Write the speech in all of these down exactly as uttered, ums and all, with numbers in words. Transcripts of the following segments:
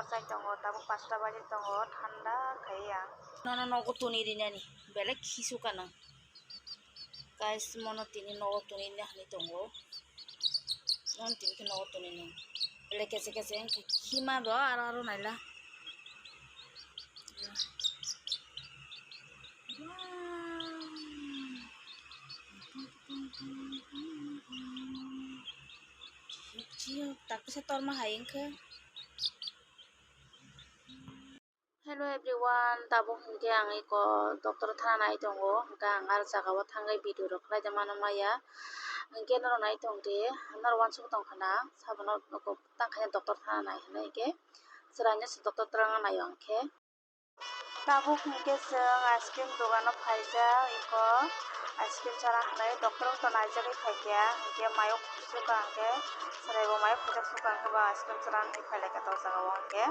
Chai tongo, tabuk pasta baji tongo, thanda khai ang. Nono nogo tuni rinani, belai khisu kanang. Guys, mono tini nogo tuni rinani tongo. Mono tini khe nogo tuni rinani. Belai kese kese wngkhe khima bo aro aro naila. Wow. Taksa torma hai wngkhe. Hello everyone, tabuk hinkhe ang iko doctor thana nai tongo, hinkhe ang ar jaga o thangwi video rok khlai mano maya, hinkhe norok nai tong di, norok uansuk tong khana, sabono tang khe doctor thana nai hinwi hinkhe chwraino se doctor twrwngno naio hinkhe. Tabuk hinkhe chwng ice cream dogano phaijak, iko ice cream chana hinwi doctor wngtong naijagwi phaikha, hinkhe mayo khusuk ang khe, chwraibo mayo khusuk ang khe ba ice cream chana hinwi phailaikha o jaga o hinkhe.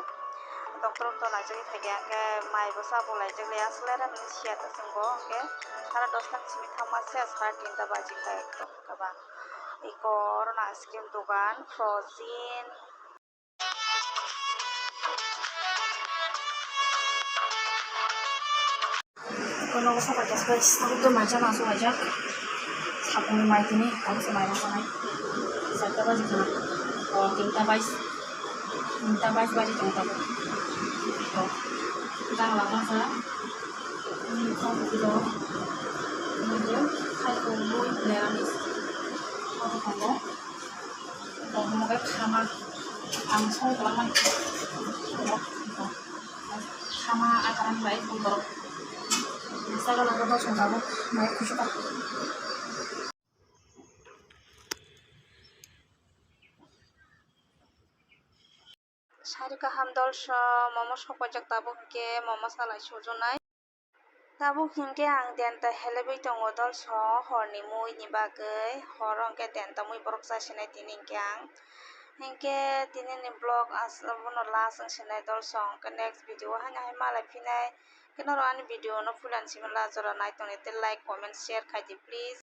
Doctor wngtong naijagwi phaikha hinkhe maibo chabu laijak le aswk lerani siya ta chwngbo hinkhe sara dosta ni simi thangma se sara tinta baji kha ekdom kaba. Iko oro no ice cream dogan frozen. Kono ko sokai jas bai sabo to mai jana so waijak. Sabuni mai tini, ang se mai rasa nai. Sabta baji kana. O tinta bais. Tinta bais baji tong tong. To. Tang la basa. Ni khong kilo. Ni khai ko mui le amis. Ko ko. Tongmung khe khama ang song kwlangmani. Khama acharan bai borok sagal ang song tabuk mai khusu ka. Sari kaham dolso momo sokpajak tabuk hinkhe momo salai sujonai. Tabuk hinkhe ang denta helebwi tongo dolso horni muini bagwi, horo hinkhe denta mui borok chasinai tini hinkhe ang. Hinkhe tinini vlog as-, bono last wng sinai dolso, hinkhe next video o haino hai malai phinai. Hinkhe norok ani video no puila ni simi la jora nai tongdi tei like, comment, share khaidi please.